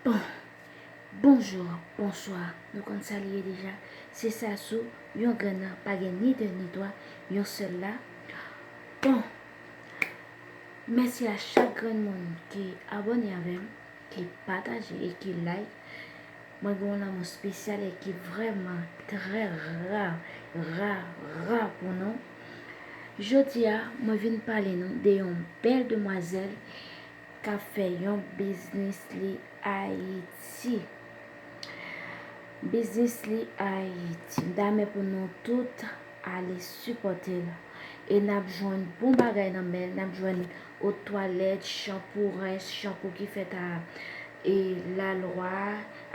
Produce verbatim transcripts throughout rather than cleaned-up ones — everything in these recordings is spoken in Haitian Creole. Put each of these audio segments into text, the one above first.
Bon, bonjou, bonswa. Nou konn sa li ye deja. Se Sasou, yon grenn nan, pa gen ni de ni twa, yon sèl la. Bon, mèsi a chak grenn moun ki abòne avè m, ki pataje e ki like. Mwen gen yon lanmou espesyal e ki vrèman trè ra, ra, ra pou nou. Jodi a, mwen vin pale nou de yon bèl demwazèl k ap fè yon biznis li Ayiti. Biznis li Ayiti. M ta renmen pou nou tout ale sipòte l. E n ap jwenn bon bagay nan men l. N ap jwenn eau de toilette, chanpou rens, chanpou ki fèt a, e, lalwa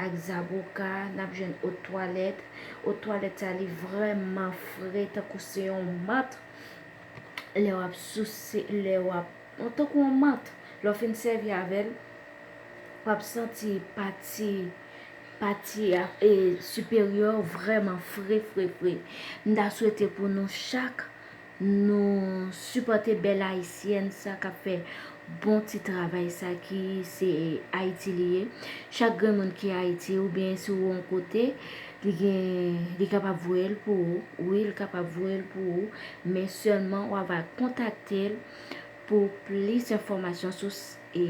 ak zaboka. N ap jwenn eau de toilette. Eau de toilette sa, li vrèman fre, tankou se yon mant. Lè w ap souse, lè w ap, tankou yon mant. Lè w fin sèvi avè l, w ap santi pati, pati a, e, siperyè w vrèman fre, fre, fre. M ta swete pou nou chak, nou sipòte bèl ayisyèn sa k ap fè bon ti travay sa ki se Ayiti li ye. Chak grenn moun ki Ayiti, oubyen si w yon kote, li gen, li kapab voye l pou ou. Wi, li kapab voye l pou ou, men sèlman w ava kontakte l pou plis enfòmasyon sou s-, e,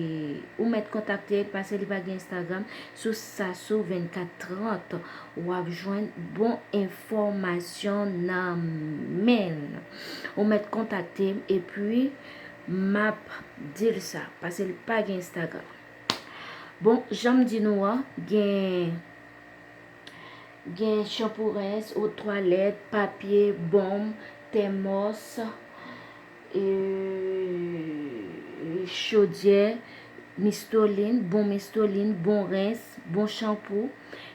ou mèt kontakte l, paske li pa gen Instagram, sou Sasou vennkat trant, w ap jwenn bon enfòmasyon nan men l. Ou mèt kontakte m, epi m ap di l sa, paske li pa gen Instagram. Bon, jan m di nou an, gen, gen chanpou rens, eau de toilette, papye, bonm, tèmòs, e, chodyè, mistolin, bon mistolin, bon rens, bon chanpou.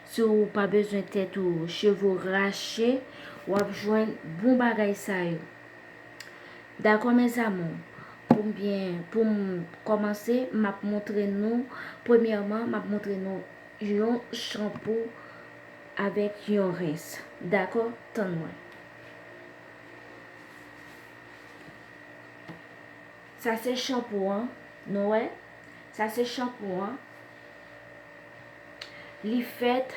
Si w pa bezwen tèt ou, cheve w rache, w ap jwenn bon bagay sa yo. Dakò, mes amours? Pou m byen, pou m kòmanse, m ap montre nou, premyèman, m ap montre nou yon chanpou avèk yon rens. Dakò? Tann mwen. Sa se chanpou an, nou wè? Sa se chanpou an. Li fèt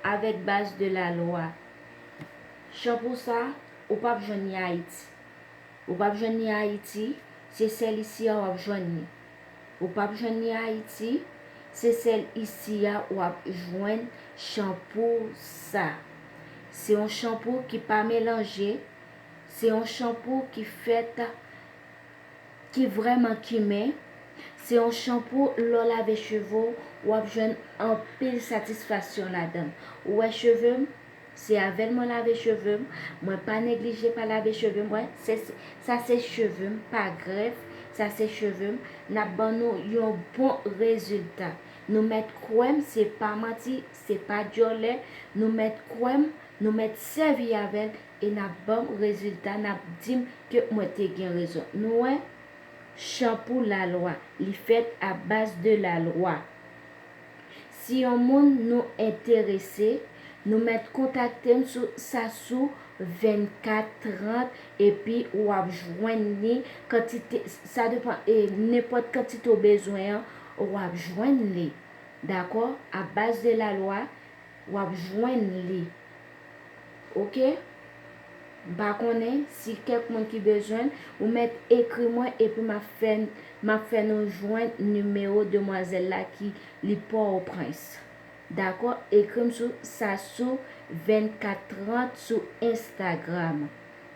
avèk baz de la lwa. Chanpou sa, ou p ap jwenn li Ayiti. Ou p ap jwenn li Ayiti, se sèl isi a w ap jwenn li. Ou p ap jwenn li Ayiti, se sèl isi a w ap jwenn chanpou sa. Se yon chanpou ki pa melanje, se yon chanpou ki fèt, ki vrèman kimen. Se yon chanpou, lè w lave cheve w, w ap jwenn anpil satisfaksyon ladan l. Ou wè cheve m? Se avè l mwen lave cheve m. Mwen pa neglije pa lave cheve m. Wè, se, se, sa se cheve m, pa grèf. Sa se cheve m. N ap ban nou yon bon rezilta. Nou mèt kwè m, se pa manti, se pa dyòlè. Nou mèt kwè m, nou mèt sèvi avè l, e n ap ban m rezilta, n ap di m ke mwen te gen rezon. Nou wè? Chanpou lalwa, li fèt a baz de lalwa. Si yon moun nou enterese, nou mèt kontakte m sou Sasou vennkat trant, epi w ap jwenn li kantite, sa depann, e, nenpòt kantite w bezwen an, w ap jwenn li. Dakò? A baz de lalwa, w ap jwenn li. Oke? M pa konnen si kèk moun ki bezwen l, ou mèt ekri mwen epi m ap fè, m ap fè nou jwenn nimewo demwazèl la ki li Pòtoprens. Dakò? Ekri m sou Sasou vennkat trant sou Instagram.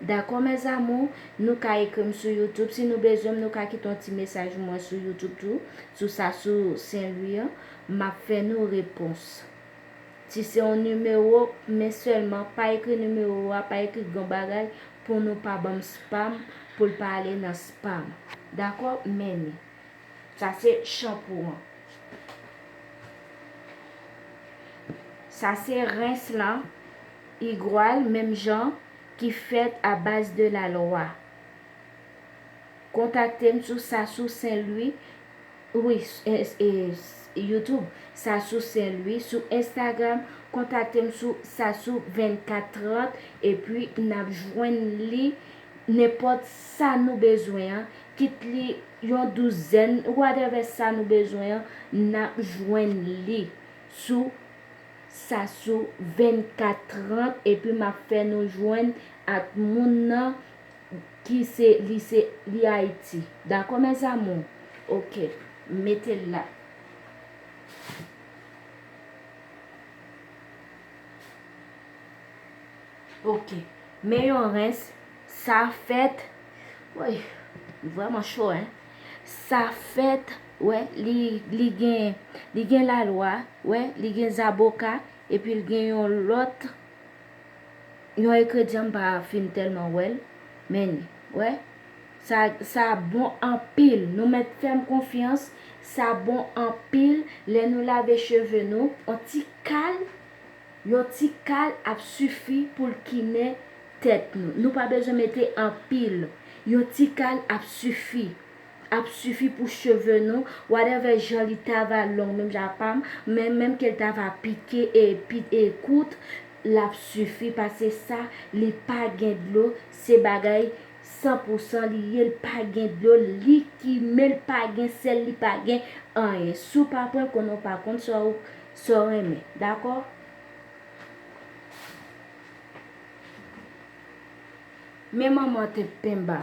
Dakò, mes amours? Nou ka ekri m sou YouTube. Si nou bezwen m, nou ka kite yon ti mesaj mwen sou YouTube tou, sou Sasou Sen Lwi an. M ap fè nou repons. Si se yon nimewo, men sèlman pa ekri nimewo a, pa ekri gran bagay pou nou pa ban m spam, pou l pa ale nan spam. Dakò? Men li. Sa se chanpou an. Sa se rens lan, igwal, menm jan, ki fèt a baz de lalwa. Kontakte m sou Sasou Sen Lwi, wi, s-, e, e, s-, YouTube, Sasou Sen Lwi, sou Instagram, kontakte m sou Sasou vennkat trant, epi n ap jwenn li, nenpòt sa nou bezwen an, kit li yon douzèn, whatever sa nou bezwen an, n ap jwenn li sou Sassou vennkat trant, epi m ap fè nou jwenn ak moun nan ki se, li se, li Ayiti. Dakò, mes amours? Ok, mete l la. Ok. Men yon rens, sa fèt. Woy, vrèman cho, en. Sa fèt, wè, li, li gen, li gen lalwa, wè, li gen zaboka, epi l gen yon lòt, yon engredyan m pa fin tèlman wè l, men, wè, sa, sa bon anpil. Nou mèt fè m konfyans, sa bon anpil. Lè nou lave cheve nou, on ti kal, yon ti kal ap sifi pou l kinen tèt nou. Nou pa bezwen mete anpil. Yon ti kal ap sifi. Ap sifi pou cheve nou. Whatever jan li ta va long, menm jan pa m, men menm ke l ta va pike e, pi, e kout, l ap sifi. Paske sa, li pa gen dlo. Se bagay san pou san li ye, li pa gen dlo, li kime, li pa gen sèl, li pa gen anyen. Si w pa pran l, konnen w pa konn sa w, sa w renmen. Dakò? Men manman te penba.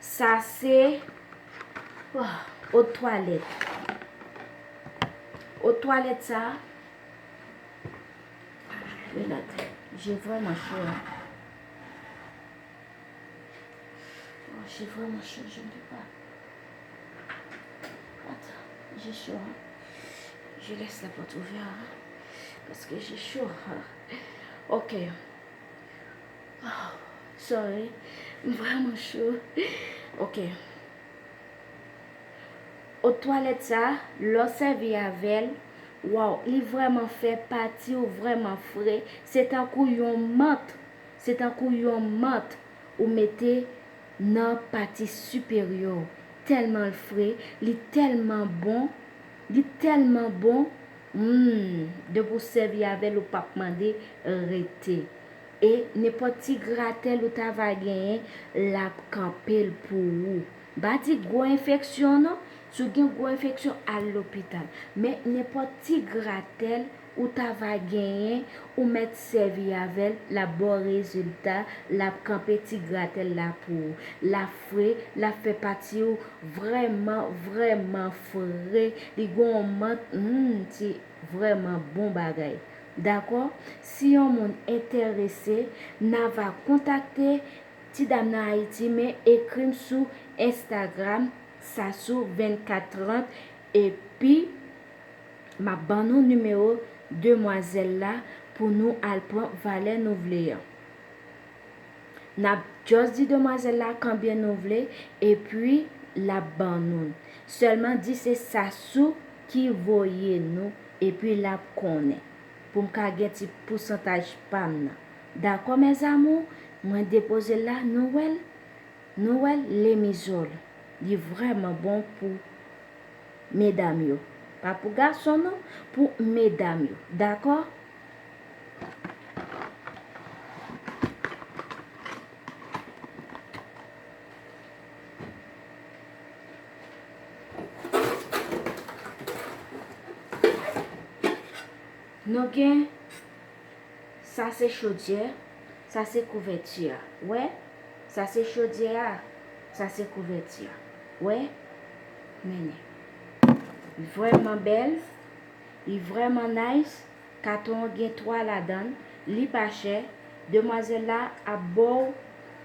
Sa se, oh, eau de toilette. Eau de toilette sa. Regarde, j'ai vraiment chaud, hein. Oh, j'ai vraiment chaud, je ne peux pas. Attends, j'ai chaud, hein. Je laisse la porte ouverte, hein, parce que j'ai chaud, hein. Ok. Oh, sorry. M vrèman cho. Ok. Eau de toilette sa, lè w sèvi avè l, waw, li vrèman fè pati w vrèman fre. Se tankou yon mant. Se tankou yon mant ou mete nan pati siperyè w. Tèlman l fre, li tèlman bon, li tèlman bon. Hmm, depi w sèvi avè l, ou p ap mande rete. E nenpòt ti gratèl ou ta va genyen, l ap kanpe l pou ou. M pa di gwo enfeksyon non, si w gen gwo enfeksyon, al lopital. Men nenpòt ti gratèl ou ta va genyen, ou mèt sèvi avè l, l ap ba w rezilta, l ap kanpe ti gratèl la pou ou. L ap fre, l ap fè pati w vrèman, vrèman fre. Li gen yon mant, hmm, ti vrèman bon bagay. Dakò? Si yon moun enterese, n a va kontakte ti dam nan Ayiti, men ekri m sou Instagram, Sassou vennkat trant, epi m ap ban nou nimewo demwazèl la pou nou al pran valè nou vle an. N ap just di demwazèl la konbyen nou vle, epi l ap ban nou l. Sèlman di se Sassou ki voye nou, epi l ap konnen. Pou m ka gen ti pousantaj pa m nan. Dakò, mes amours? Mwen depoze l la, nou wè l? Nou wè l, lemizòl. Li vrèman bon pou medam yo. Pa pou gason non, pou medam yo. Dakò? Nou gen, sa se chodyè, sa se kouvèti a. Wè, sa se chodyè a, sa se kouvèti a. Wè, mennen. Li vrèman bèl, li vrèman nice. Katon an gen twa ladan l, li pa chè. Demwazèl la ap ba w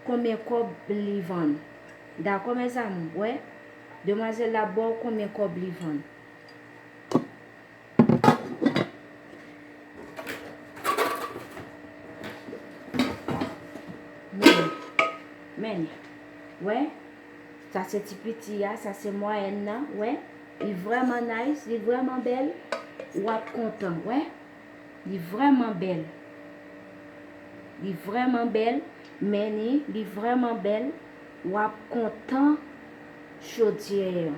konbyen kòb li vann. Dakò, mes amours, wè. Demwazèl la ap ba w konbyen kòb li vann. Men, men, wè. Sa se ti piti a, sa se mwayèn nan, wè. Li vrèman nice, li vrèman bèl. W ap kontan, wè. Li vrèman bèl. Li vrèman bèl, men li, li vrèman bèl. W ap kontan chodyè an.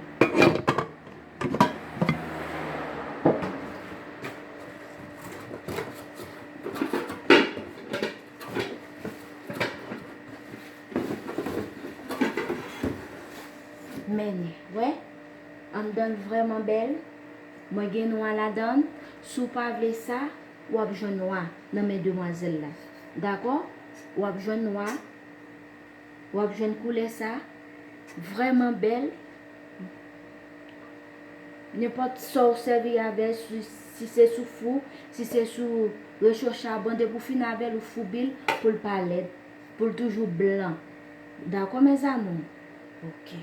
Ladan l vrèman bèl. Mwen gen nwa ladan l. Si w pa vle sa, w ap jwenn nwa nan men demwazèl la. Dakò? W ap jwenn nwa. W ap jwenn koulè sa. Vrèman bèl. Nenpòt sa w sèvi avè, si, si se sou fou, si se sou recho chabon, depi w fin avè l, ou foubi l pou l pa lèd, pou l toujou blan. Dakò, mes amours? Ok.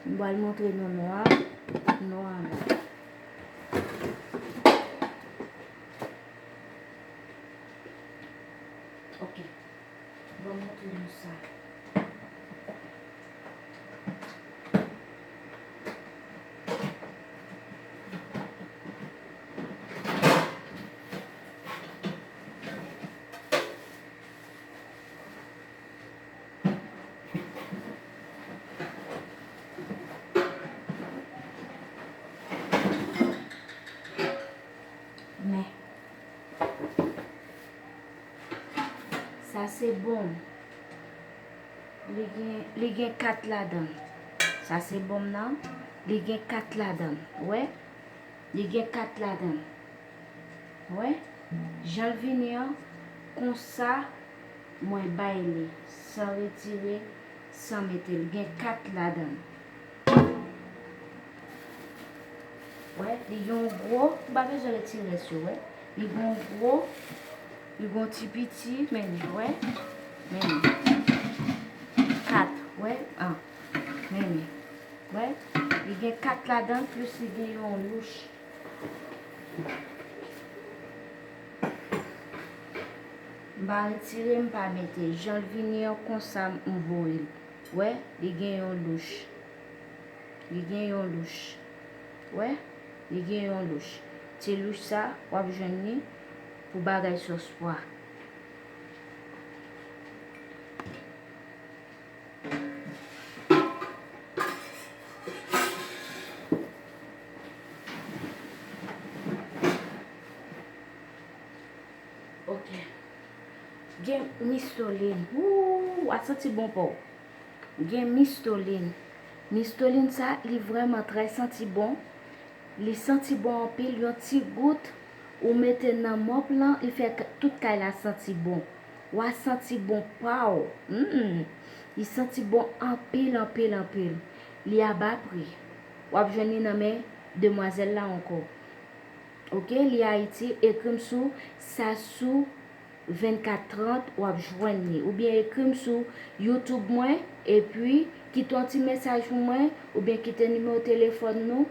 M pral montre nou nwa, nwa la. Ok. Ban m montre nou sa. Men. Sa se bonm. Li gen, li gen kat ladan l. Sa se bonm nan. Li gen kat ladan l. Ou wè? Li gen kat ladan l. Ou wè? Jan l vini an, konsa mwen bay li, san retire, san mete. L gen kat ladan l. Wè, li gen yon gwo, ou pa bezwen retire rès yo, wè. Li gen yon gwo, li gen yon ti piti, men li, wè. Men li. Kat, wè, an. Men li. Wè, li gen kat ladan l, plis li gen yon louch. M pa retire, m pa mete. Jan l vini an, konsa m voye l. Wè, li gen yon louch. Li gen yon louch. Wè, li gen yon louch. Ti louch sa, w ap jwenn li pou bagay sòs pwa. Ok. Gen mistolin. Wou, w a santi bon pa w. Gen mistolin. Mistolin sa, li vrèman trè santi bon. Li santi bon anpil, yon ti gout ou mete nan mòp lan, li fè k-, tout kay la santi bon. W a santi bon pa w. Mm. Li santi bon anpil, anpil, anpil. Li a ba pri. W ap jwenn li nan men demwazèl la ankò. Ok, li Ayiti, ekri m sou Sasou vennkat trant, w ap jwenn li. Oubyen ekri m sou YouTube mwen, epi kite yon ti mesaj pou mwen, oubyen kite nimewo telefòn nou,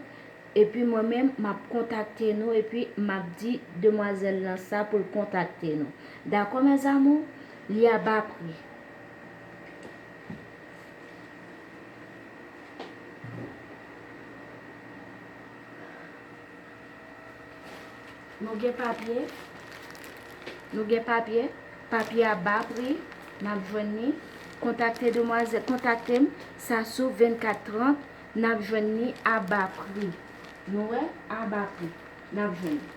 epi mwen menm, m ap kontakte nou, epi m ap di demwazèl lan sa pou l kontakte nou. Dakò, mes amours? Li a ba pri. Nou gen papye. Nou gen papye. Papye a ba pri. N ap jwenn li. Kontakte demwazèl, kontakte m. Sasou vennkat trant. N ap jwenn li a ba pri. Nou wè? A ba pri. N ap jwenn li.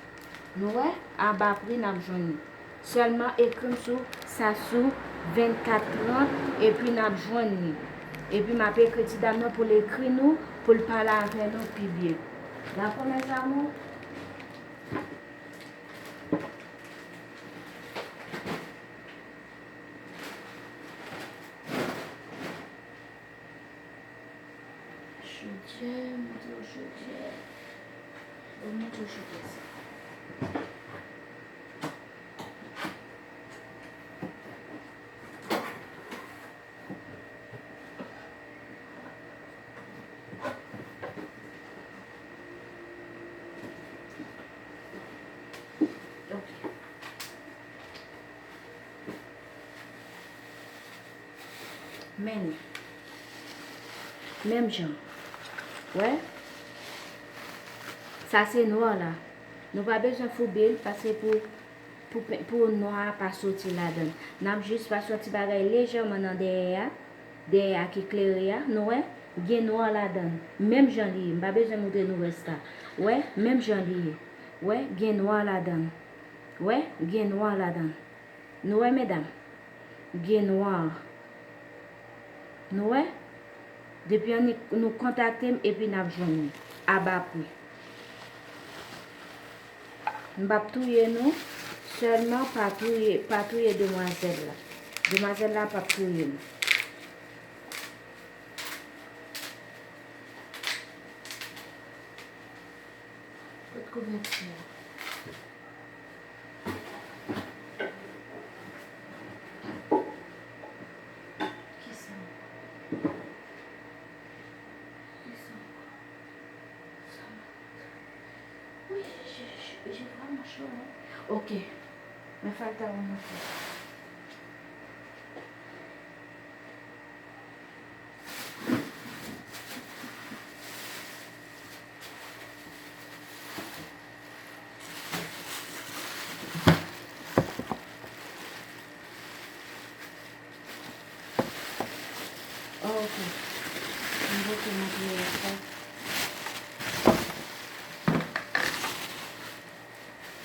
Nou wè? A ba pri, n ap jwenn li. Sèlman ekri m sou Sasou vennkat trant, epi n ap jwenn li. Epi m ap ekri ti dam nan pou l ekri nou, pou l pale avè nou pi byen. Dakò, mes amours? Chodyè, montre w chodyè. Bon, montre w chodyè sa. Ok. Men li. Menm jan. Wè? Sa se nwa la. Nou pa bezwen foube l, paske pou pou pen-, pou nwa a pa soti ladan l. N ap jis pase yon ti bagay lejèman nan dèyè a, dèyè a ki klere a, nou wè, gen nwa ladan l. Menm jan li ye, m pa bezwen montre nou rès la. Wè, menm jan li ye. Wè, gen nwa ladan l. Wè, gen nwa ladan l. Nou wè, medam? Gen nwa. Nou wè? Depi annik nou kontakte m epi n ap jwenn li. A ba pri. M p ap touye nou, sèlman pa touye, pa touye demwazèl la. Demwazèl la p ap touye nou. Kot kouvèti a? Kisa ankò? Kisa ankò? Sa. Wi, je, je, je vrèman cho, non? Ok. Men fè l ta remonte. Ok. Mwen bouke matryal sa.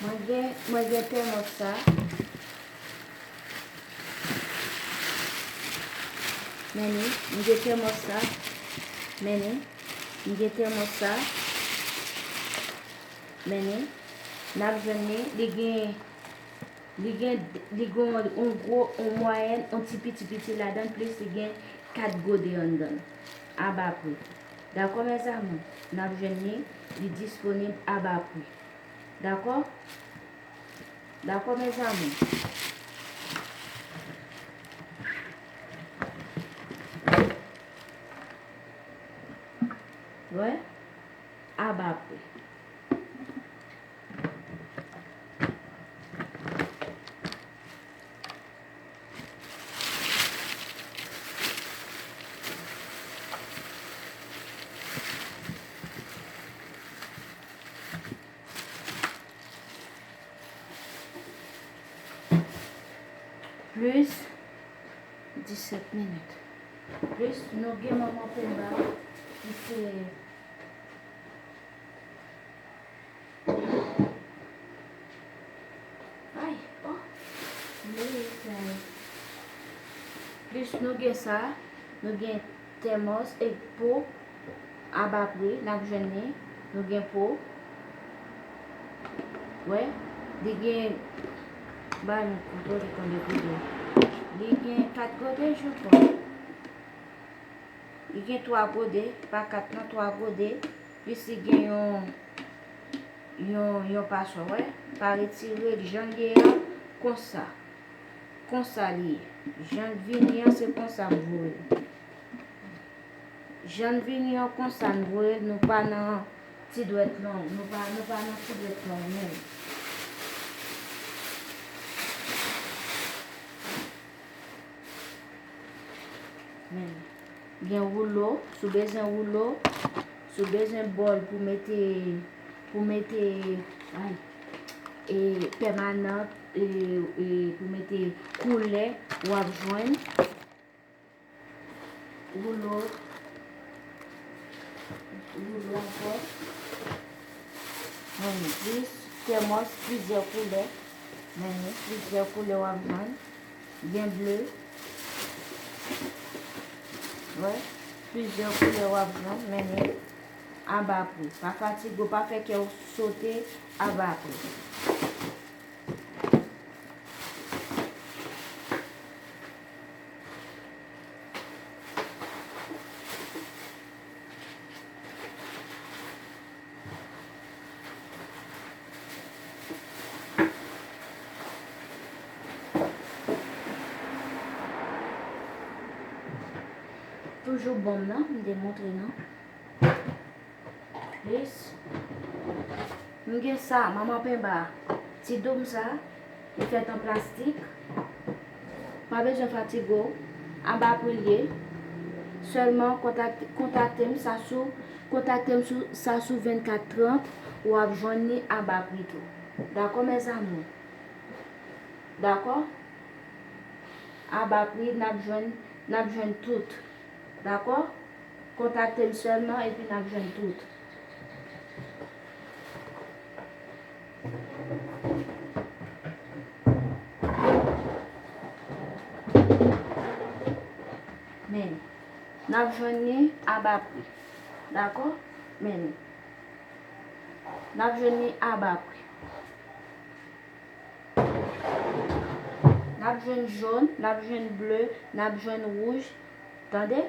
Mwen gen, mwen gen tèmòs sa. Men li, mwen gen tèmòs sa. Men li, mwen gen tèmòs sa. Men li, n ap jwenn li, li gen, li gen, li gen yon, yon gwo, yon mwayèn, yon ti piti piti ladan l, plis li gen kat gode anndan l. A ba pri. Dakò, mezanmi? N ap jwenn li, li disponib a ba pri. Dakò? Dakò, mezanmi? Wè? A ba pri. Plis disèt minit. Plis nou gen manman penba ki se Ay, oh. Mezanmi. Plis nou gen sa, nou gen tèmòs e po a ba pri, n ap jwenn li. Nou gen po. Wè, li gen, ba nou kontwole konbyen gode. Li gen kat gode, je crois. Li gen twa gode, pa kat non, twa gode, plis li gen yon, yon, yon paswa, wè. Pa retire l, jan l ye a, konsa. Konsa li ye. Jan l vini an, se konsa m voye l. Jan l vini an, konsa n voye l, nou pa nan ti dwèt long, nou pa, nou pa nan ti dwèt long, non. Men, gen woulo, si w bezwen woulo, si w bezwen bòl pou mete, pou mete, ay, e, pèmanan, e, e, pou mete koulè, w ap jwenn. Woulo. Woulo ankò. Men plis tèmòs plizyè koulè. Men plizyè koulè w ap jwenn. Gen ble. Wè. Plizyè koulè w ap jwenn. Men a ba pri. Pa fatige w, pa fè kè w sote, a ba pri. Toujou bonm nan, m te montre nou. Plis. M gen sa, manman penba. Ti doum sa, li fèt an plastik. Pa bezwen fatige w. A ba pri l ye. Sèlman kontakte, kontakte m sa sou, kontakte m sou, sa sou vennkat trant, w ap jwenn li a ba pri tou. Dakò, mes amours? Dakò? A ba pri, n ap jwenn, n ap jwenn tout. Dakò? Kontakte m sèlman epi n ap jwenn tout. Men, n ap jwenn li a ba pri. Dakò? Men, n ap jwenn li a ba pri. N ap jwenn jòn, n ap jwenn ble, n ap jwenn wouj. Tande?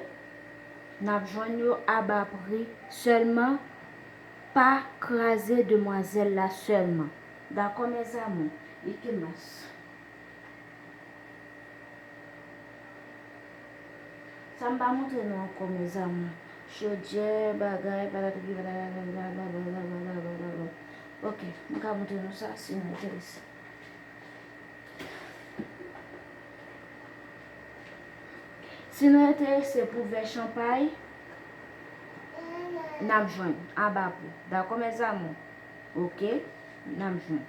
N ap jwenn yo a ba pri. Sèlman, pa kraze demwazèl la sèlman. Dakò, mes amours? Ikemas. Sa m pa montre nou ankò, mes amours. Chodyè, bagay, patatouki, patatata. Ok, m ka montre nou sa, si nou enterese. Si nou enterese pou vè chanpay, n ap jwenn a ba pri. Dakò, mes amours? Ok, n ap jwenn.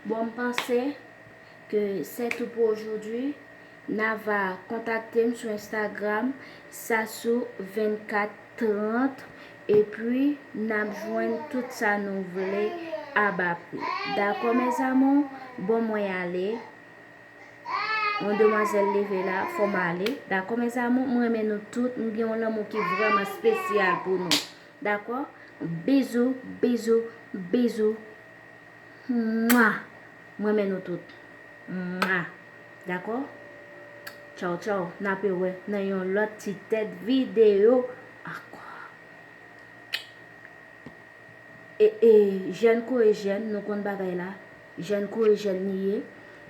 Bon, m panse ke c'est tout pour aujourd'hui. N a va kontakte m sou Instagram, Sasou vennkat trant, epi n ap jwenn tout sa nou vle a ba pri. Dakò, mes amours? Bon, mwen ale. Yon demwazèl leve la, fò m ale. Dakò, mes amours? M renmen nou tout. M gen yon lanmou ki vrèman espesyal pou nou. Dakò? Bizou, bizou, bizou. Mwa! M renmen nou tout. Mwa! Dakò? Tchaw, tchaw. N ape wè nan yon lòt ti tèt videyo ankò. E, e, jèn kore jèn, nou konn bagay la. Jèn kore jèn li ye.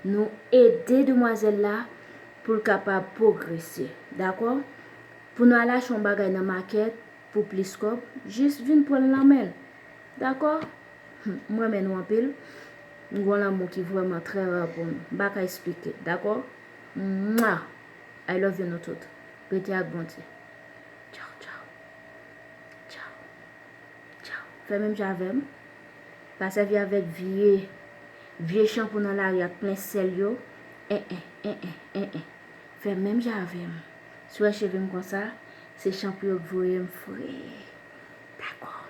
Nou ede demwazèl la pou l kapab pwogrese. Dakò? Pou nou al achte yon bagay nan makèt, pou plis kòb, jis vin pran l nan men l. Dakò? Hum, m renmen nou anpil. M gen yon lanmou ki vrèman trè rè pou nou. M pa ka esplike. Dakò? Mwa! I love you nou tout. Rete ak Bondye. Tchaw, tchaw. Tchaw. Tchaw. Fè menm jan avè m. Pa sèvi avèk vye, vye chanpou nan lari ak plen sèl yo. En, en, en, en, en, en. Fè menm jan avè m. Si w wè cheve m konsa, se chanpou yo k voye m fre. Dakò.